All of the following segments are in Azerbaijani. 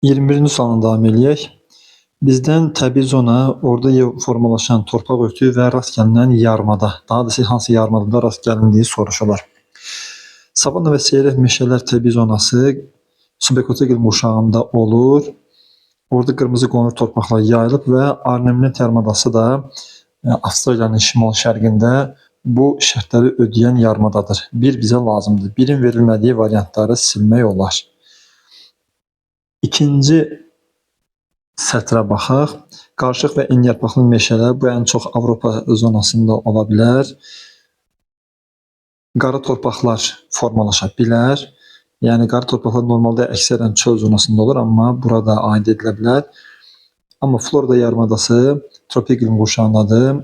21-ci sualla davam eləyək. Bizdən təbii zona, orada formalaşan torpaq örtüyü və rast gəlinən yarımada, daha doğrusu hansı yarımadada rast gəlindiyi soruşurlar. Savanna və seyrək meşələr təbii zonası subekvator iqlim qurşağında olur. Orada qırmızı qonur torpaqlar yayılıb və Arnhem yarımadası da Avstraliyanın şimal-şərqində bu şərtləri ödəyən yarımadadır. Bir bizə lazımdır. Birin verilmədiyi variantları silmək olar. İkinci sətrə baxaq. Qarışıq və enliyarpaqlı meşələr bu ən çox Avropa zonasında ola bilər. Qara torpaqlar formalaşa bilər. Yəni qara torpaqlar normalda əksərən çöl zonasında olur, amma burada aid edilə bilər. Amma Florida yarımadası tropik iqlim qurşağındadır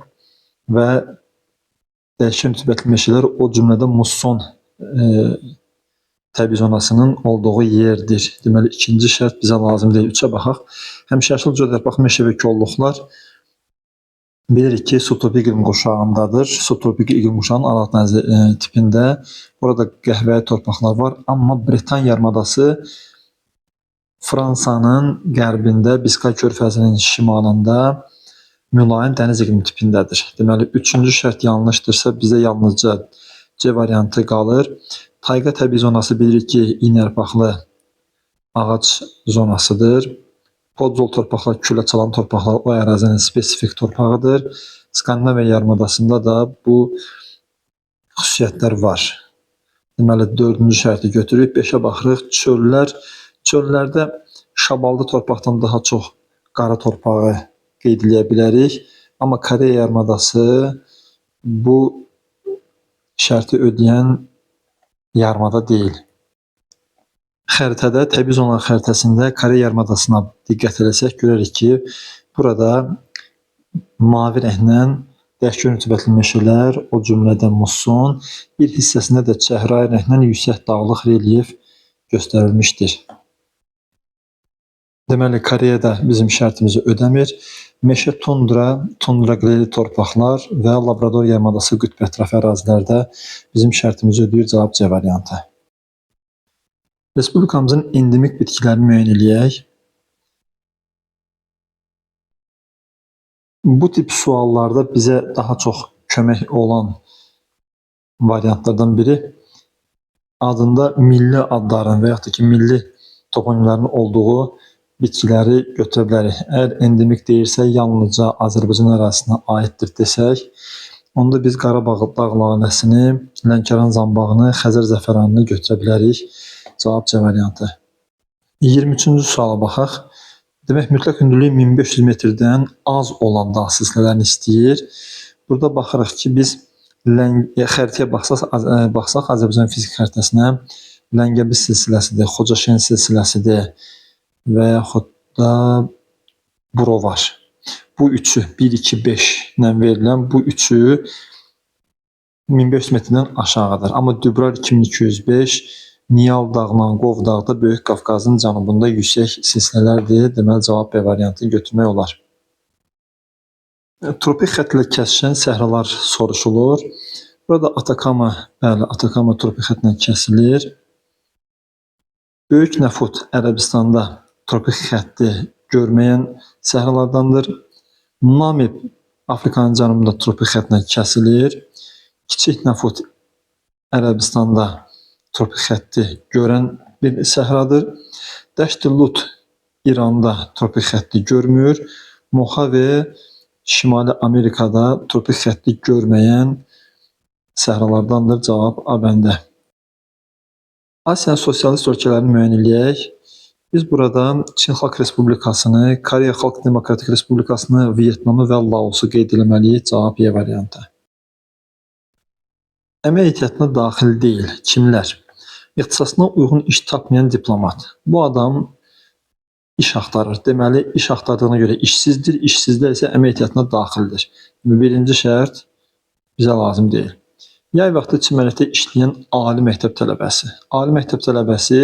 və dəyişən rütubətli meşələr, o cümlədən musson təbii zonasının olduğu yerdir. Deməli, ikinci şərt bizə lazım deyil. 3-ə baxaq. Həmişəyaşıl cöldərpaq meşə və kolluqlar bilirik ki, subtropik iqlim qurşağındadır. Subtropik iqlim qurşağının Aralıq dənizi tipində. Burada qəhvəyi torpaqlar var. Amma Bretan yarımadası Fransanın qərbində, Biskay körfəzinin şimalında mülayim dəniz iqlimi tipindədir. Deməli, üçüncü şərt yanlışdırsa, bizə yalnızca C variantı qalır. Tayqa təbii zonası bilirik ki, iynəyarpaqlı ağac zonasıdır. Podzol torpaqlar, külə çalan torpaqlar o ərazinin spesifik torpağıdır. Skandinaviya yarımadasında da bu xüsusiyyətlər var. Deməli, dördüncü şərti götürürük. 5-ə baxırıq. Çöllər. Çöllərdə şabaldı torpaqdan daha çox qara torpağı qeyd eləyə bilərik. Amma Koreya yarımadası bu şərti ödəyən yarımada deyil. Xəritədə, təbii zonalar xəritəsində Koreya yarımadasına diqqət eləsək, görərik ki, burada mavi rənglə dəyişkən rütubətli meşələr, o cümlədən musson, bir hissəsində də çəhrayı rənglə yüksək dağlıq relyef göstərilmişdir. Deməli, Koreyada bizim şərtimizi ödəmir. Meşə tundra, tundra qleli torpaqlar və Labrador yarımadası qütb ətrafı ərazilərdə bizim şərtimizi ödəyir. Cavab C variantı. Respublikamızın endemik bitkilərini müəyyən eləyək. Bu tip suallarda bizə daha çox kömək olan variantlardan biri adında milli adların və yaxud da ki, milli toponimlərin olduğu bitkiləri götürə bilərik. Əgər endemik deyirsə, yalnızca Azərbaycan ərazisinə aiddir desək, onda biz Qarabağ dağ laləsini, Lənkəran zambağını, Xəzər zəfəranını götürə bilərik. Cavab C variantı. 23-cü suala baxaq. Demək, mütləq hündürlüyü 1500 metrdən az olan dağ silsilələrini istəyir. Burada baxırıq ki, biz xəritəyə baxsaq, Azərbaycan fizik xəritəsinə Ləngəbiz silsiləsidir, Xocaşen silsiləsidir və yaxud da Brovar. Bu üçü 1, 2, 5 ilə verilən bu üçü 1500 metrdən aşağıdır. Amma Dübrar 2205, Niyal dağla Qov dağı da Böyük Qafqazın cənubunda yüksək silsilələrdir. Deməli, cavab B variantını götürmək olar. Tropik xəttlə kəsişən səhralar soruşulur. Burada Atakama, bəli, Atakama tropik xəttlə kəsilir. Böyük Nəfud Ərəbistanda tropik xətti görməyən səhralardandır. Namib Afrikanın cənubunda tropik xəttlə kəsilir. Kiçik Nəfud Ərəbistanda tropik xətti görən bir səhradır. Dəşti Lut İranda tropik xətti görmür. Mojave Şimali Amerikada tropik xətti görməyən səhralardandır. Cavab A bəndə. Asiyanın sosialist ölkələrini müəyyən eləyək. Biz burada Çin Xalq Respublikasını, Koreya Xalq Demokratik Respublikasını, Vyetnamı və Laosu qeyd eləməliyik. Cavab Y variantı. Əmək ehtiyatına daxil deyil. Kimlər? İxtisasına uyğun iş tapmayan diplomat. Bu adam iş axtarır. Deməli, iş axtardığına görə işsizdir. İşsizlər isə əmək ehtiyatına daxildir. Birinci şərt bizə lazım deyil. Yay vaxtı çimərlikdə işləyən ali məktəb tələbəsi. Ali məktəb tələbəsi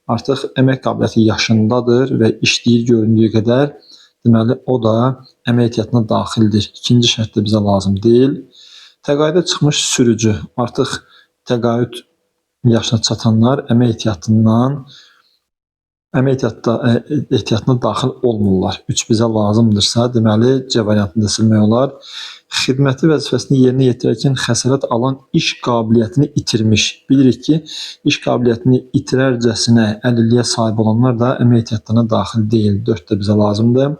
artıq əmək qabiliyyəti yaşındadır və işləyir göründüyü qədər. Deməli, o da əmək ehtiyatına daxildir. İkinci şərt də bizə lazım deyil. Təqaüdə çıxmış sürücü. Artıq təqaüd yaşına çatanlar əmək ehtiyatından Əmək ehtiyatına daxil olmurlar. 3 bizə lazımdırsa, deməli C variantını da silmək olar. Xidməti vəzifəsini yerinə yetirərkən xəsarət alan iş qabiliyyətini itirmiş. Bilirik ki, iş qabiliyyətini itirərcəsinə əlilliyə sahib olanlar da əmək ehtiyatlarına daxil deyil. 4 də bizə lazımdır.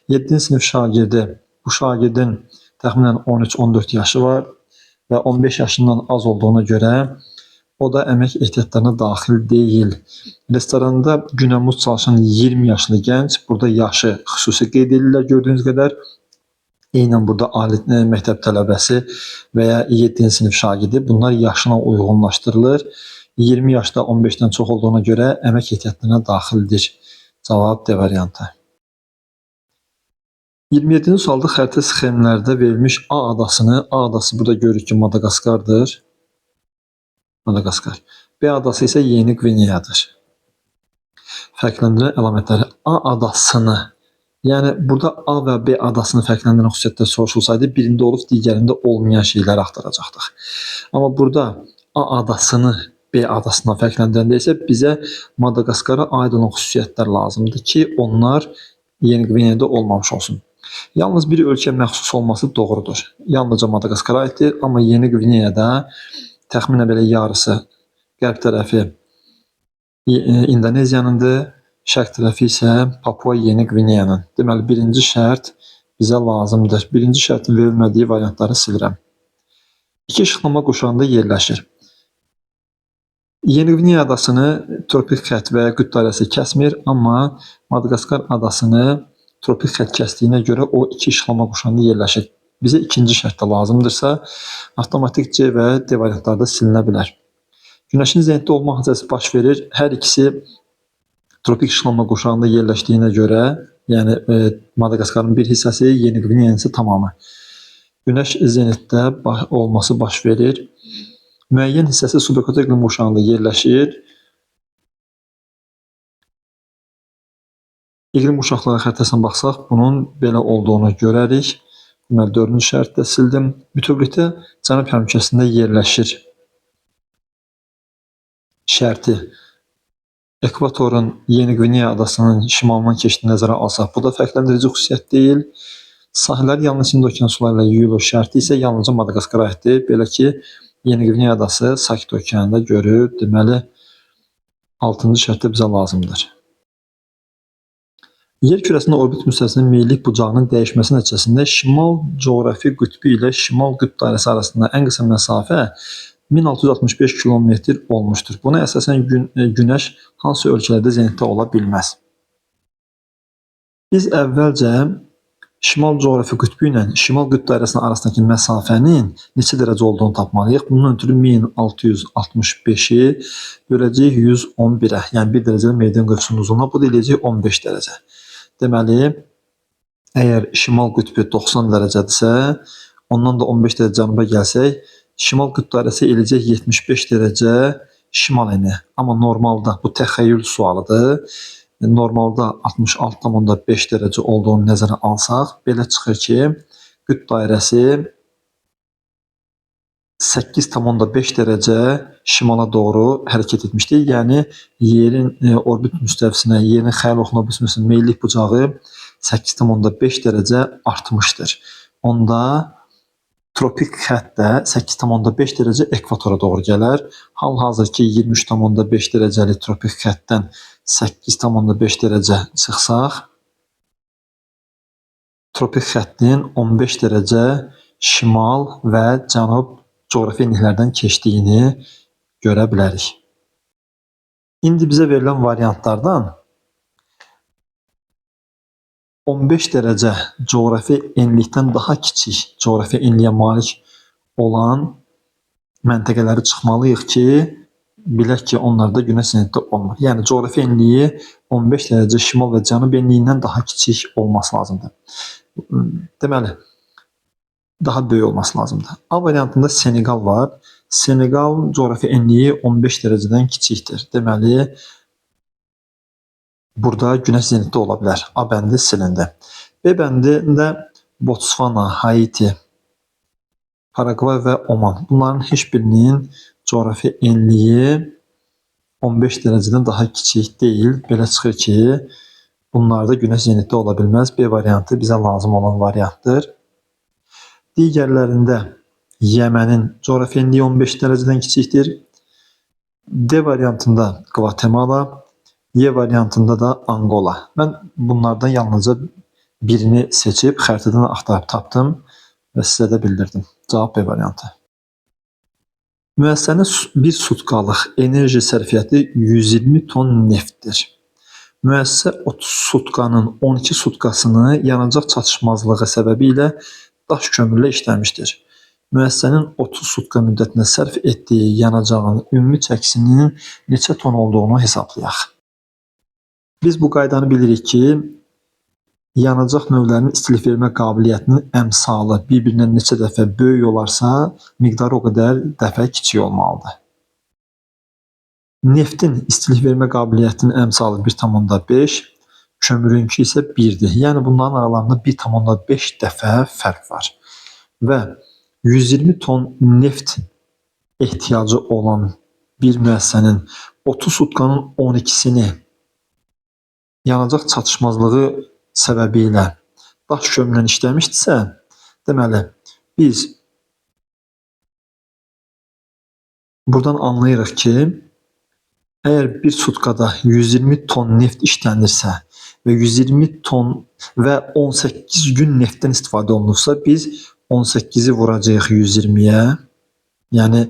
7-ci sinif şagirdi. Bu şagirdin təxminən 13-14 yaşı var və 15 yaşından az olduğuna görə o da əmək ehtiyatlarına daxil deyil. Restoranda günəmuz çalışan 20 yaşlı gənc, burada yaşı xüsusi qeyd edirlər gördüyünüz qədər. Eynən burada ali məktəb tələbəsi və ya 7-ci sinif şagirdi, bunlar yaşına uyğunlaşdırılır. 20 yaşda 15-dən çox olduğuna görə əmək ehtiyatlarına daxildir. Cavab D variantı. 27-ci sualda xəritə sxemlərdə verilmiş A adasını, A adası burada görürük ki, Madaqaskardır. Madaqaskar. B adası isə Yeni Qvineyadır. Fərqləndirən əlamətləri A adasını, yəni burada A və B adasını fərqləndirən xüsusiyyətlər soruşulsaydı, birində olub, digərində olmayan şeyləri axtaracaqdıq. Amma burada A adasını B adasından fərqləndirəndə isə bizə Madaqaskara aid olan xüsusiyyətlər lazımdır ki, onlar Yeni Qvineyada olmamış olsun. Yalnız bir ölkə məxsus olması doğrudur. Yalnızca Madaqaskara aiddir, amma Yeni Qvineyada təxminən belə yarısı qərb tərəfi İndoneziyanındır, şərq tərəfi isə Papua Yeni Qvineyanın. Deməli, birinci şərt bizə lazımdır. Birinci şərtin verilmədiyi variantları silirəm. İki işıqlanma quşağında yerləşir. Yeni Qvineya adasını tropik xətt və ya qütb dairəsi kəsmir, amma Madaqaskar adasını tropik xətt kəsdiyinə görə o iki işıqlanma quşağında yerləşir. Bizə ikinci şərt də lazımdırsa, avtomatik C və D variantları da silinə bilər. Günəşin zenitdə olma hadisəsi baş verir. Hər ikisi tropik işıqlanma quşağında yerləşdiyinə görə, yəni Madaqaskarın bir hissəsi, Yeni Qvineyanın isə tamamı. Günəş zenitdə olması baş verir. Müəyyən hissəsi subekvator iqlim quşağında yerləşir. İqlim quşaqları xəritəsinə baxsaq, bunun belə olduğunu görərik. Deməli, dördüncü şərti də sildim. Bütövlükdə cənub yarımkürəsində yerləşir şərti ekvatorun Yeni Qvineya adasının şimalından keçdiyini nəzərə alsaq, bu da fərqləndirici xüsusiyyət deyil. Sahillər yalnız Hind okeanı suları ilə yuyulur şərti isə yalnızca Madaqaskara aiddir. Belə ki, Yeni Qvineya adası Sakit okeanında görüb. Deməli, 6-cı şərt də bizə lazımdır. Yer kürəsində orbit müstəvisinin meyillik bucağının dəyişməsi nəticəsində şimal coğrafi qütbü ilə şimal qütb dairəsi arasında ən qısa məsafə 1665 kilometr olmuşdur. Buna əsasən günəş hansı ölkələrdə zenitdə ola bilməz? Biz əvvəlcə şimal coğrafi qütbü ilə şimal qütb dairəsinin arasındakı məsafənin neçə dərəcə olduğunu tapmalıyıq. Bundan ötürü 1665-i böləcəyik 111-ə, yəni 1 dərəcəli meridian qövsünün uzunluğuna, bu da eləyəcək 15 dərəcə. Deməli, əgər şimal qütbü 90 dərəcədirsə, ondan da 15 dərəcə cənuba gəlsək, şimal qütb dairəsi eləyəcək 75 dərəcə şimal eni. Amma normalda, bu təxəyyül sualıdır, normalda 66,5 dərəcə olduğunu nəzərə alsaq, belə çıxır ki, qütb dairəsi 8,5 dərəcə şimala doğru hərəkət etmişdir. Yəni, yerin orbit müstəvisinə, yerin xəyal oxuna orbit müstəvisinə meyillik bucağı 8,5 dərəcə artmışdır. Onda tropik xətt də 8,5 dərəcə ekvatora doğru gələr. Hal-hazırki 23,5 dərəcəlik tropik xəttdən 8,5 dərəcə çıxsaq, tropik xəttin 15 dərəcə şimal və cənub coğrafi enliklərdən keçdiyini görə bilərik. İndi bizə verilən variantlardan 15 dərəcə coğrafi enlikdən daha kiçik coğrafi enliyə malik olan məntəqələri çıxmalıyıq ki, bilək ki, onlarda günəş zenitdə olmur. Yəni, coğrafi enliyi 15 dərəcə şimal və cənub enliyindən daha kiçik olması lazımdır. Deməli, daha böyük olması lazımdır. A variantında Senegal var. Senegal coğrafi enliyi 15 dərəcədən kiçikdir. Deməli, burada günəş zenitdə ola bilər. A bəndi silindi. B bəndində Botswana, Haiti, Paraqvay və Oman. Bunların heç birinin coğrafi enliyi 15 dərəcədən daha kiçik deyil. Belə çıxır ki, bunlarda günəş zenitdə ola bilməz. B variantı bizə lazım olan variantdır. Digərlərində Yəmənin coğrafi enliyi 15 dərəcədən kiçikdir. D variantında Qvatemala, Y variantında da Angola. Mən bunlardan yalnızca birini seçib xəritədən axtarıb tapdım və sizə də bildirdim. Cavab B variantı. Müəssisənin bir sutkalıq enerji sərfiyyatı 120 ton neftdir. Müəssisə 30 sutkanın 12 sutkasını yanacaq çatışmazlığı səbəbi ilə daş kömürlə işləmişdir. Müəssisənin 30 sutka müddətində sərf etdiyi yanacağın ümumi çəkisinin neçə ton olduğunu hesablayaq. Biz bu qaydanı bilirik ki, yanacaq növlərinin istilik vermə qabiliyyətinin əmsalı bir-birindən neçə dəfə böyük olarsa, miqdarı o qədər dəfə kiçik olmalıdır. Neftin istilik vermə qabiliyyətinin əmsalı 1,5, kömürünkü isə 1-dir. Yəni bunların aralarında 1,5 dəfə fərq var. Və 120 ton neft ehtiyacı olan bir müəssisənin 30 sutkanın 12-sini yanacaq çatışmazlığı səbəbi ilə daş kömürlə işləmişdisə, deməli biz buradan anlayırıq ki, əgər bir sutkada 120 ton neft işlənirsə və 120 ton və 18 gün neftdən istifadə olunursa, biz 18-i vuracağıq 120-yə. Yəni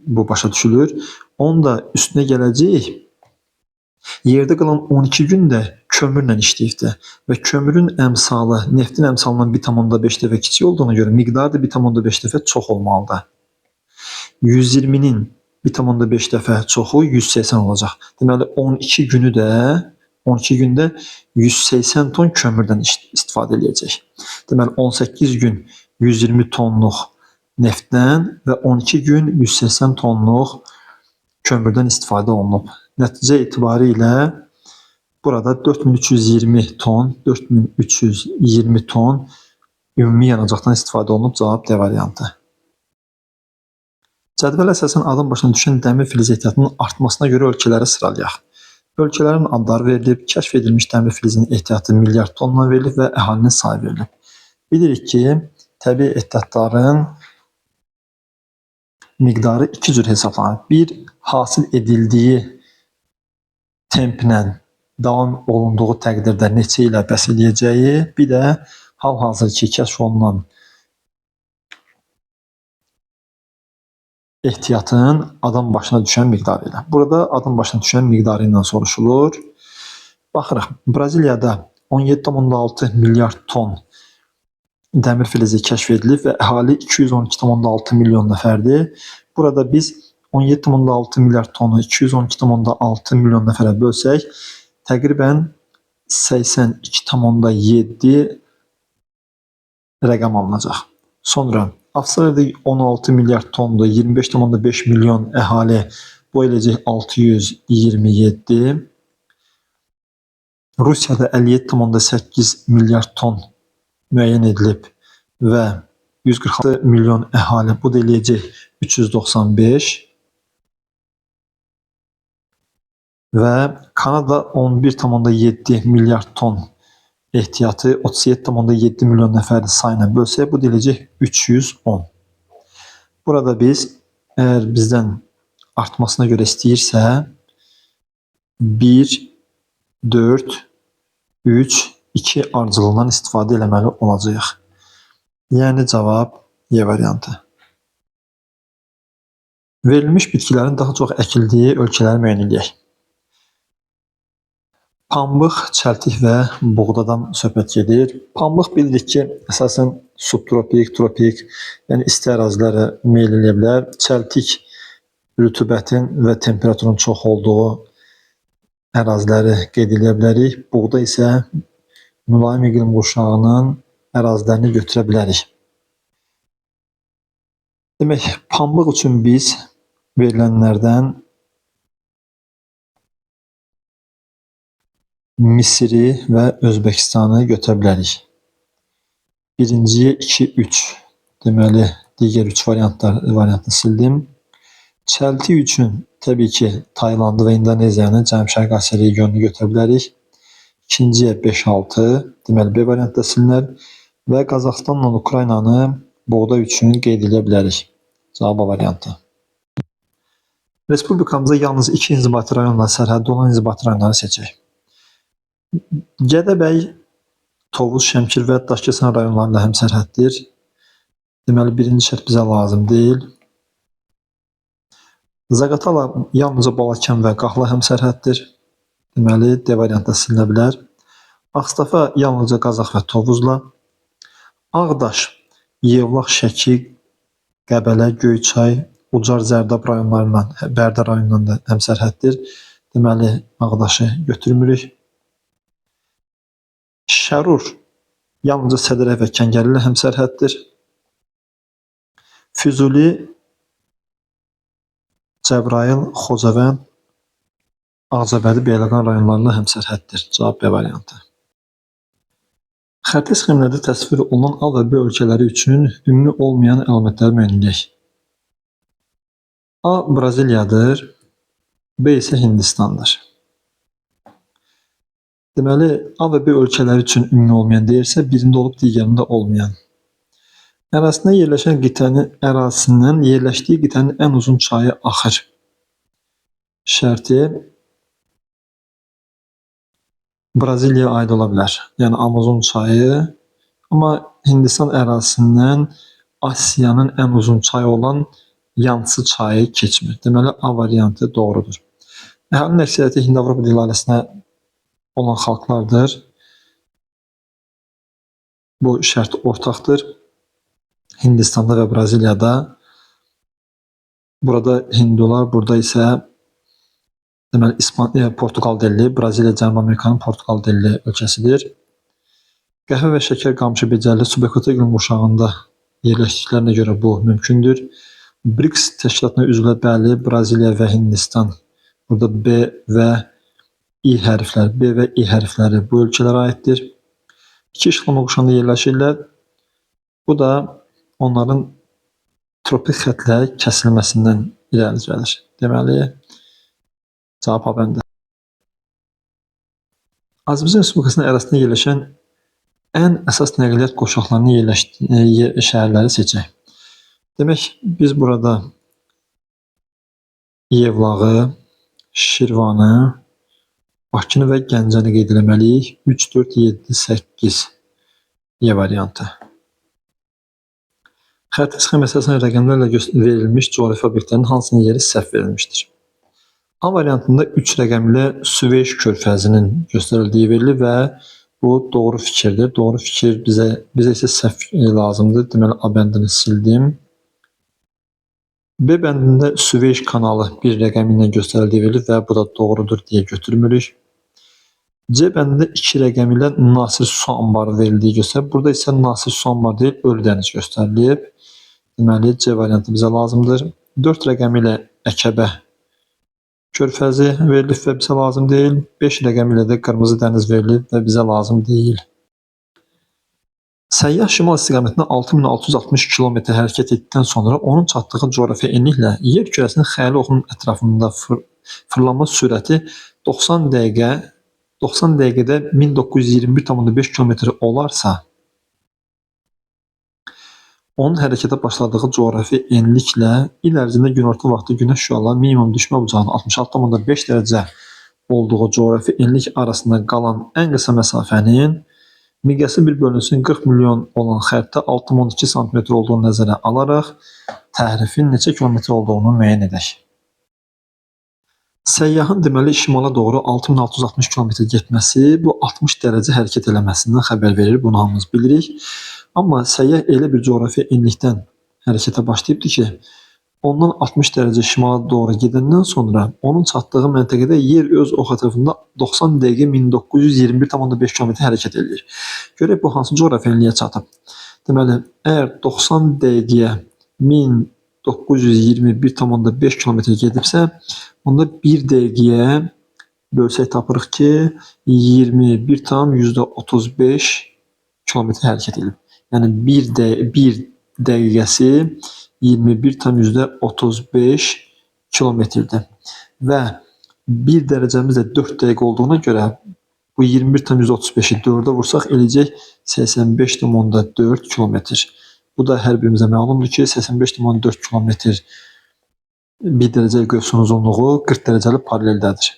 bu başa düşülür. Onun da üstünə gələcəyik. Yerdə qalan 12 gün də kömürlə işləyibdir və kömürün əmsalı neftin əmsalından 1,5 dəfə kiçik olduğuna görə miqdarı da 1,5 dəfə çox olmalıdır. 120-nin 1,5 dəfə çoxu 180 olacaq. Deməli 12 günü də 12 gündə 180 ton kömürdən istifadə eləyəcək. Deməli 18 gün 120 tonluq neftdən və 12 gün 180 tonluq kömürdən istifadə olunub. Nəticə itibarilə burada 4320 ton, 4320 ton ümumi yanacaqdan istifadə olunub. Cavab D variantı. Cədvəl əsasən adam başına düşən dəmir filiz ehtiyatının artmasına görə ölkələri sıralayaq. Ölkələrin adları verilib, kəşf edilmiş dəmir filizinin ehtiyatı milyard tonla verilib və əhalinin sayı verilib. Bilirik ki, təbii ehtiyatların miqdarı iki cür hesablanır. Bir, hasil edildiyi templə davam olunduğu təqdirdə neçə ilə bəs eləyəcəyi, bir də hal-hazırki kəşf olunan ehtiyatın adam başına düşən miqdarı ilə. Burada adam başına düşən miqdarı ilə soruşulur. Baxırıq, Braziliyada 17,6 milyard ton dəmir filizi kəşf edilib və əhali 212,6 milyon nəfərdir. Burada biz 17,6 milyard tonu 212,6 milyon nəfərə bölsək, təqribən 82,7 rəqəm alınacaq. Sonra Avstraliyada 16 milyard tondur, 25,5 milyon əhali, bu eləyəcək 627. Rusiyada 57,8 milyard ton müəyyən edilib və 146 milyon əhali, bu da eləyəcək 395. Və Kanada 11,7 milyard ton ehtiyatı 37,7 milyon nəfərin sayına bölsək, bu da eləyəcək 310. Burada biz əgər bizdən artmasına görə istəyirsə 1, 4, 3, 2 ardıcılığından istifadə eləməli olacağıq. Yəni cavab Y variantı. Verilmiş bitkilərin daha çox əkildiyi ölkələri müəyyən eləyək. Pambıq, çəltik və buğdadan söhbət gedir. Pambıq bilirik ki, əsasən subtropik, tropik, yəni isti ərazilərə meyl eləyə bilər. Çəltik rütubətin və temperaturun çox olduğu əraziləri qeyd eləyə bilərik. Buğda isə mülayim iqlim qurşağının ərazilərini götürə bilərik. Demək, pambıq üçün biz verilənlərdən Misiri və Özbəkistanı götürə bilərik. Birinciyə 2, 3. Deməli, digər 3 variantını sildim. Çəltik üçün Təbii ki, Taylandı və İndoneziyanı Cənub-Şərqi Asiya regionunu götürə bilərik. İkinciyə 5-6, deməli B variantı da silinər və Qazaxıstanla Ukraynanı buğda üçün qeyd edə bilərik. Cavab A variantı. Respublikamıza yalnız 2 inzibati rayonla sərhəddə olan inzibati rayonları seçək. Gədəbəy, Tovuz, Şəmkir və Daşkəsən rayonlarıyla həmsərhəddir. Deməli, birinci şərt bizə lazım deyil. Zaqatala yalnızca Balakən və Qaxla həmsərhəddir. Deməli, D variantı da silinə bilər. Ağstafa yalnızca Qazax və Tovuzla. Ağdaş, Yevlax, Şəki, Qəbələ, Göyçay, Ucar, Zərdab rayonlarından, Bərdə rayonundan da həmsərhəddir. Deməli, Ağdaşı götürmürük. Şərur yalnızca Sədərək və Kəngərli ilə həmsərhəddir. Füzuli, Cəbrayıl, Xocavənd, Ağcabədi, Beyləqan rayonlarıyla həmsərhəddir. Cavab B variantı. Xəritə sxemlərdə təsvir olunan A və B ölkələri üçün ümumi olmayan əlamətləri müəyyən edək. A Braziliyadır, B isə Hindistandır. Deməli, A və B ölkələri üçün ümumi olmayan deyirsə, birində olub, digərində olmayan. Ərazisində yerləşən qitənin ərazisindən yerləşdiyi qitənin ən uzun çayı axır. Şərti Braziliyaya aid ola bilər. Yəni Amazon çayı, amma Hindistan ərazisindən Asiyanın ən uzun çayı olan Yangtze çayı keçmir. Deməli, A variantı doğrudur. Əhalinin əksəriyyəti Hind-Avropa dil ailəsinə olan xalqlardır. Bu şərt ortaqdır. Hindistanda və Braziliyada. Burada Hindular, burada isə deməli İspaniya, Portuqal dilli, Braziliya Cənubi Amerikanın Portuqal dilli ölkəsidir. Qəhvə və şəkər qamışı becərili subekvator iqlim qurşağında yerləşdiklərinə görə bu mümkündür. BRICS təşkilatına üzvlər bəli, Braziliya və Hindistan. Burada B və İ hərfləri, B və İ hərfləri bu ölkələrə aiddir. İki işıqlama qurşağında yerləşirlər. Bu da onların tropik xətlə kəsilməsindən irəli gəlir. Deməli, cavab A bəndi. Azərbaycan Respublikasının ərazisində yerləşən ən əsas nəqliyyat qovşaqlarının yerləşdiyi şəhərləri seçək. Demək, biz burada Yevlağı, Şirvanı, Bakını və Gəncəni qeyd eləməliyik. 3, 4, 7, 8 Y variantı. Xəritə sxeması əsasən rəqəmlərlə verilmiş coğrafi obyektlərin hansının yeri səhv verilmişdir? A variantında 3 rəqəmli Süveyş körfəzinin göstərildiyi verilir və bu doğru fikirdir. Doğru fikir bizə isə səhv lazımdır. Deməli, A bəndini sildim. B bəndində Süveyş kanalı bir rəqəmi ilə göstərildiyi verilir və bu da doğrudur deyə götürmürük. C bəndində 2 rəqəmi ilə Nasir su anbarı verildiyi göstərilir. Burada isə Nasir su anbarı deyil, Ölü dəniz göstərilib. Deməli, C variantı bizə lazımdır. 4 rəqəmi ilə Əkəbə körfəzi verilib və bizə lazım deyil. 5 rəqəmi ilə də Qırmızı dəniz verilib və bizə lazım deyil. Səyyah şimal istiqamətində 6660 km hərəkət etdikdən sonra onun çatdığı coğrafi enliklə yer kürəsinin xəyali oxunun ətrafında fırlanma sürəti 90 dəqiqədə 1921,5 km olarsa, onun hərəkətə başladığı coğrafi enliklə il ərzində günorta vaxtı günəş şüalarının minimum düşmə bucağının 66,5 dərəcə olduğu coğrafi enlik arasında qalan ən qısa məsafənin miqyası 1 bölünsün 40 milyon olan xəritə 6,2 sm olduğunu nəzərə alaraq təhrifin neçə kilometr olduğunu müəyyən edək. Səyyahın deməli şimala doğru 6660 km getməsi bu 60 dərəcə hərəkət eləməsindən xəbər verir. Bunu hamımız bilirik. Amma səyyah elə bir coğrafi enlikdən hərəkətə başlayıbdı ki, ondan 60 dərəcə şimala doğru gedəndən sonra onun çatdığı məntəqədə yer öz ox ətrafında 90 dəqiqə 1921,5 km hərəkət eləyir. Görək bu hansı coğrafi enliyə çatıb. Deməli, əgər 90 dəqiqəyə 1921,5 km gedibsə, onda 1 dəqiqəyə bölsək tapırıq ki, 21,35 km hərəkət edib. Yəni 1 dəqiqəsi 21,35 kilometrdir. Və 1 dərəcəmiz də 4 dəqiqə olduğuna görə bu 21,135-i 4-ə vursaq eləyəcək 85,4 kilometr. Bu da hər birimizə məlumdur ki, 85,4 kilometr 1 dərəcəli qövsün uzunluğu 40 dərəcəli paraleldədir.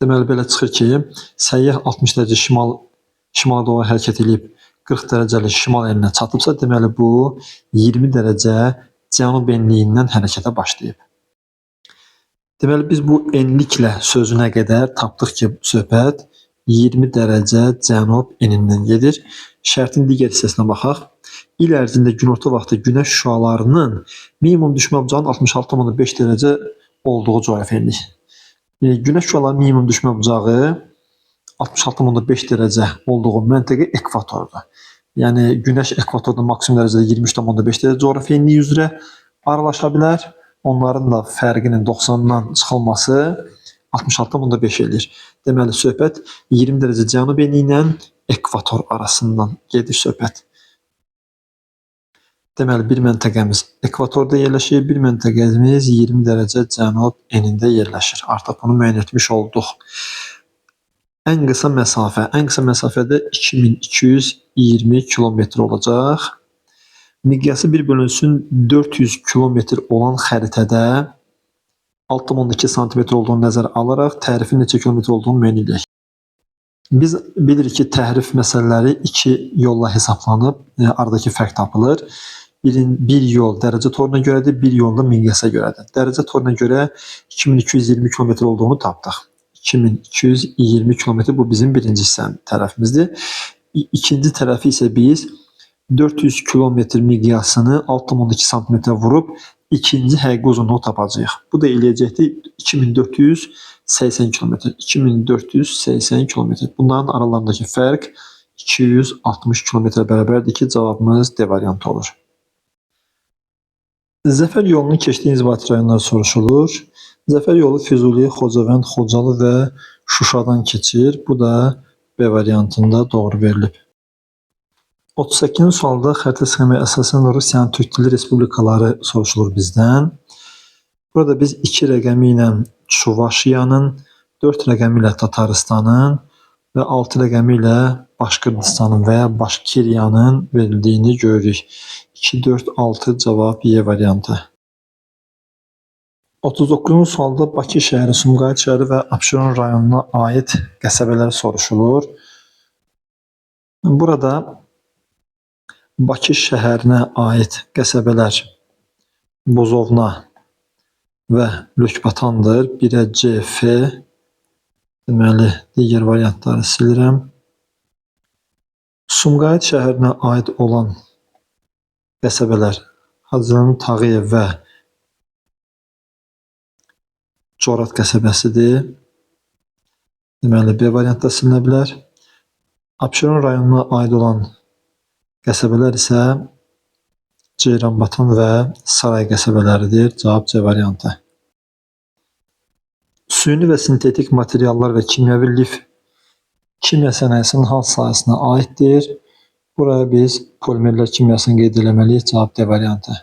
Deməli, belə çıxır ki, səyyah 60 dərəcə şimala doğru hərəkət edib 40 dərəcəli şimal eninə çatıbsa, deməli bu 20 dərəcə cənub enliyindən hərəkətə başlayıb. Deməli, biz bu enliklə sözünə qədər tapdıq ki, söhbət 20 dərəcə cənub enindən gedir. Şərtin digər hissəsinə baxaq. İl ərzində günorta vaxtı günəş şüalarının minimum düşmə bucağının 66,5 dərəcə olduğu coğrafi enlik. Günəş şüalarının minimum düşmə bucağı 66,5 dərəcə olduğu məntəqə ekvatordur. Yəni günəş ekvatorda maksimum dərəcədə 23,5 dərəcə coğrafi enliyi üzrə aralaşa bilər. Onların da fərqinin 90-dan çıxılması 66,5 eləyir. Deməli, söhbət 20 dərəcə cənub enliyi ilə ekvator arasından gedir söhbət. Deməli, bir məntəqəmiz ekvatorda yerləşir, bir məntəqəmiz 20 dərəcə cənub enində yerləşir. Artıq bunu müəyyən etmiş olduq. Ən qısa məsafə, ən qısa məsafədə 2220 kilometr olacaq. Miqyası 1 bölünsün 400 kilometr olan xəritədə 6,2 sm olduğunu nəzərə alaraq tərifin neçə kilometr olduğunu müəyyən edək. Biz bilirik ki, təhrif məsələləri iki yolla hesablanıb, aradakı fərq tapılır. Bir yol dərəcə toruna görədir, bir yol da miqyasa görədir. Dərəcə toruna görə 2220 kilometr olduğunu tapdıq. 2220 kilometr bu bizim birinci tərəfimizdir. İkinci tərəfi isə biz 400 kilometr miqyasını 6,2 sm vurub ikinci həqiqi uzunluğu tapacağıq. Bu da eləyəcəkdir 2480 kilometr. 2480 kilometr. Bunların aralarındakı fərq 260 kilometrə bərabərdir ki, cavabımız D variantı olur. Zəfər yolunun keçdiyi inzibati rayonlar soruşulur. Zəfər yolu Füzuli, Xocavənd, Xocalı və Şuşadan keçir. Bu da B variantında doğru verilib. 38-ci sualda xəritə sxemaya əsasən Rusiyanın türk dilli respublikaları soruşulur bizdən. Burada biz 2 rəqəmi ilə Çuvaşiyanın, 4 rəqəmi ilə Tatarıstanın və 6 rəqəmi ilə Başqırdistanın və ya Başkiriyanın verildiyini görürük. 2, 4, 6 cavab Y variantı. 39-cu sualda Bakı şəhəri, Sumqayıt şəhəri və Abşeron rayonuna aid qəsəbələr soruşulur. Burada Bakı şəhərinə aid qəsəbələr Buzovna və Lökbatandır. 1-ə C, F. Deməli, digər variantları silirəm. Sumqayıt şəhərinə aid olan qəsəbələr Hacı Tağıyev və Corat qəsəbəsidir. Deməli, B variantı da silinə bilər. Abşeron rayonuna aid olan qəsəbələr isə Ceyranbatan və Saray qəsəbələridir. Cavab C variantı. Süni və sintetik materiallar və kimyəvi lif kimya sənayesinin hansı sahəsinə aiddir? Buraya biz polimerlər kimyasını qeyd eləməliyik. Cavab D variantı.